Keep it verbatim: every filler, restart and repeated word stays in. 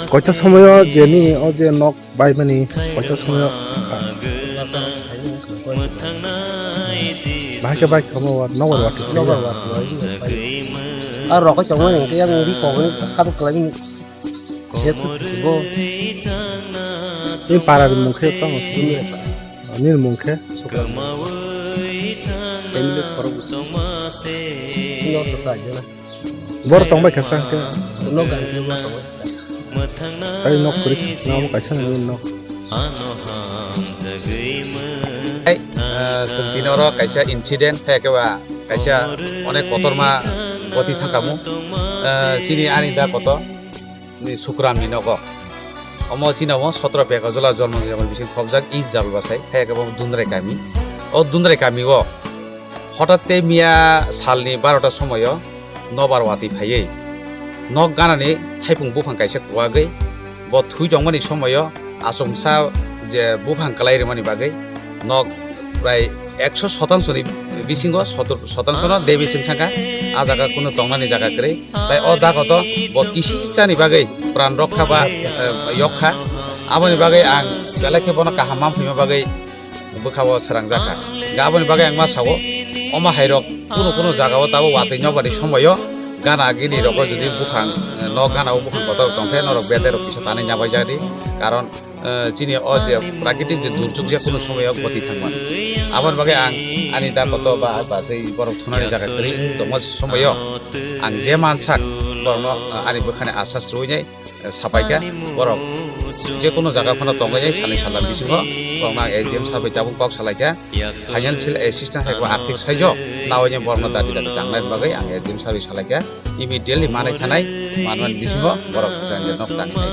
Koita somoyo jeni o je nok bai mani koita somoyo. Bahai khe bai kamo wa, nobar wa. Nobar wa. Ar rokoi chongmani hwnkhe yang ri kogni khadu kwlaini. Bo. Ni para ni mung khe tamo. Ni mung khe. Family khorok. Sino to sa jana. Bor tong bai kha sa khe. No gan khe bor tong bai. Tai nok kuri na mo kaisa ni nok. Ai, ah, chwng tini oro kaisa incident hai khe ba kaisa onek kotorma goti thangkamu. Ah, chini ani da koto ni Sukram ni nogo. Omo chini omo sotro Bekojola Jonmo Jabon bising khobjak East Jalbasai hai khe bo Dundrai kami. O Dundrai kami o hotat tei miya salni barota somoyo nobar watwi phaiwi nok ganani thaipung buphang kaisa kuwagwi bo thwi tongmani somoyo achomsa je buphang kwlai rwmani bagwi nok prai ekso sotansoni bisingo sotor sotansono debi sing thangkha, a jaga kunu tongnani jaga kwrwi. Tai o dagoto bo kisi chani bagwi pran rokha ba, eh, yokha. Aboni bagwi ang belai khe bono kaham manphaima bagwi bwkha o srangjakha. Aboni bagwi ang ma sao, omo hairok kunu kunu jagao tabuk watwi nokbani somoyo gana gini rogo jodi buphang, eh, nok gana o buphang kotor tongkhe norok beterok kisa tanwi nyabai jadi. Karon, eh, chini o je prakitik je durjog je kunu somoyo goti thangmani. Aboni bagwi ang ani da koto ba, ba sei borok thunani jaga kwrwi tongma somoyo ang je mansak borokno, eh, ani bwkhani asas rwinai sapaikha, borok je kunu jaga phano tongwi salni salnwi bisingo borokno ang S D M sir bai tabuk kok salaikha, financial assistance hai khe ba arthik saijo nawi borokno dati dati tangnai bagwi ang S D M sir bai salaikha, immediately manai thanai manmani bisingo borok jani nok tani nai.